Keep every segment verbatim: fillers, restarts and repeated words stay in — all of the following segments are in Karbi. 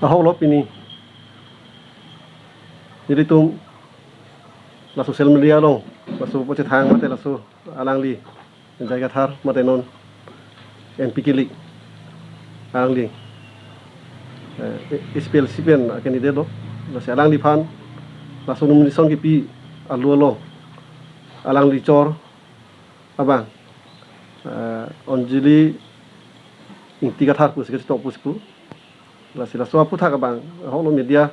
Ahok lo pini. Nelitum la social media along, laso pachethang mate laso alangli J I Kathar mate non M P kilik alangli, eh, S P L C pen a-candidate lo. Lasi alangliphan laso nomination kipi alu along alangli chor abang, eh, Anjali Ingti Kathar pusi kachetok pusi pu. Lasi laso aphuthak abang, ahok lo media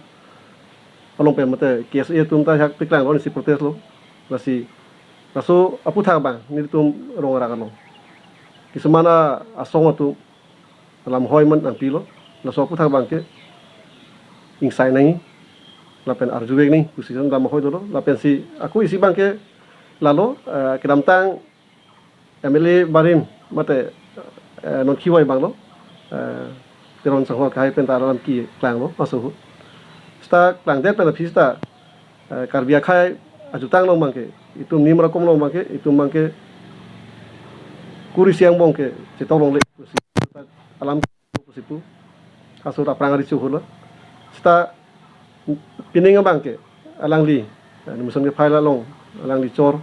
along pen mate K S A atum ta hak paklang lo, isi protest lo. Lasi laso aphuthak abang nelitum rong arak along kisuman a-, asong atum lamhoi man nangpilo. Laso aphuthak abang ke ingsai nangji lapen arjuvek nangji pusi lamhoi dolo. Lapensi ako isi abang ke lalo, eh, kedamtang M L A barim mate, eh, non khiwai abang lo, eh, Teron Sangho akhai pen ta alam keklang lo, maso hu. Seta klangdet pen aphi seta, eh, Karbi akhai ajutang along abang ke, itum nim rakom along abang ke, itum abang ke kuri isi angbong ke chetok longle pusi alam pusi pu. Asor aphrang ari chuhula. Seta pining abang ke alangli, eh, nomination ke file along alangli chor,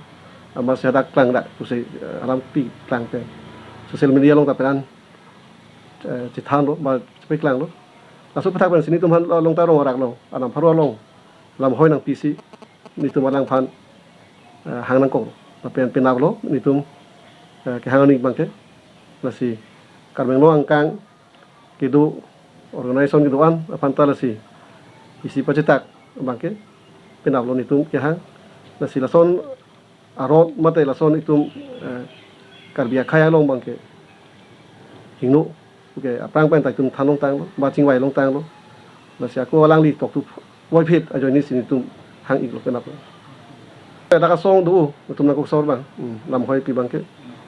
amatsi hadak klangdak pusi, eh, alam pi klang pen social media along ta peran, eh, chethan lo, ba chepaklang lo. Laso aphuthak pensi nelitum aphan along ta rong arak along, anam pharo along lamhoi nangpisi nelitum alangphan, eh, hang nangkok. Lapen penap lo nelitum, eh, kehang aning abang ke. Lasi Karbi Anglong angkang kedo, organization kedo-an aphan ta lasi isi pachetak abang ke penap lo nelitum kehang. Lasi lason arot mate lason itum, eh, Karbi akhai along abang ke hingno, okay, aphrang pen ta itum than longtang lo, ba chingvai longtang lo. Lasi ako alangli tokthu voiphit ajoine si nelitum hang-ik lo, penap lo. Dak asong do, nelitum nangkok sor abang, hmm, lamhoi pi abang ke.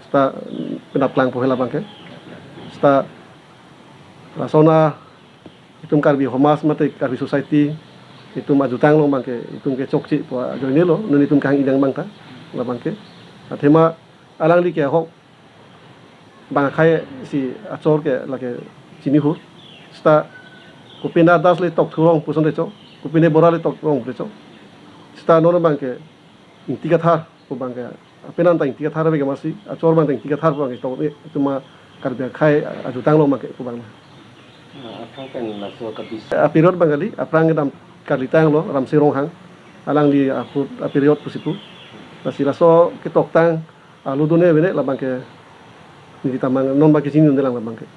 Seta, hmm, penap klangpo hela abang ke. Seta lason a itum Karbi Homas mate Karbi Society itum ajutang along abang ke itum ke chokche pu ajoine lo, non itum kehang-ik abang ta, la abang ke. Athema alangli ke ahok bang akhai si achor ke lake chini hu. Seta Kupenda Das le tokthu rong puson te cho, Kupenda Bora le tokthu rong te cho. Seta non abang ke Ingti Kathar pu abang ke, apenan ta Ingti Kathar ave ke, amatsi achor abang ta Ingti Kathar pu abang ke tok, eh, itum a Karbi akhai ajutang along abang ke pu abang. Ah, aphrang pen laso kabis. A-period abang kali, aphrang kedam kalitang lo, Ramsing Ronghang, alangli ahut a-period pusi pu. Lasi laso ketoktang alu done avene, la abang ke neli ta mang, non abang ke chinidunde lang la abang ke.